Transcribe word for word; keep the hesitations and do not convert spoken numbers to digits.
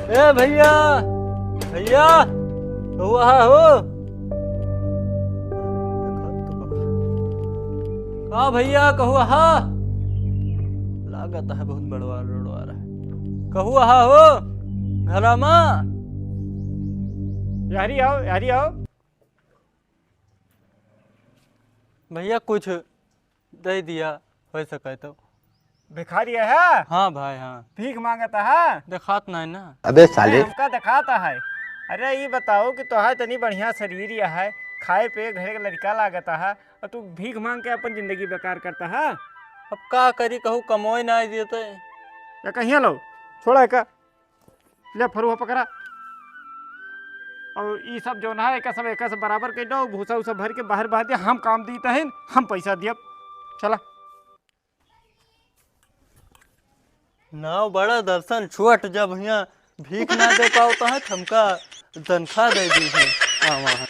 ए भइया, भइया, कहू आहा हो? का भइया, कहू आहा? लागत है बहुत बड़वा रोड़वा रहा। कहू आहा हो घरा मा? यारी आओ, यारी आओ। भइया, कुछ दे दिया, हो सके तो। भिखारी है? हाँ भाई, हाँ। भीख मांगत है? देखात नहीं ना। अबे साले। अरे, हमका देखात है। अरे, ई बताओ कि तोहार तनी बढ़िया शरीर यह है, खाए पे घरे के लड़का लागत है, और तू भीख मांग के अपन जिंदगी बेकार करता है। अब का करी, कहू कमोए ना देते। या कहिया लो, छोड़ा का। ले फरुहा पकड़ा। और ई सब जौन है, एका सब, एका सब बराबर कर दो, भूसा उसा भर के बाहर बहा दिया, हम काम दीत हैं, हम पैसा दियब। चला। नाव बड़ा दर्शन छोट, जब हियाँ भीख ना दे पावत है, त हमका तनखा दे दी है। हाँ, वहाँ।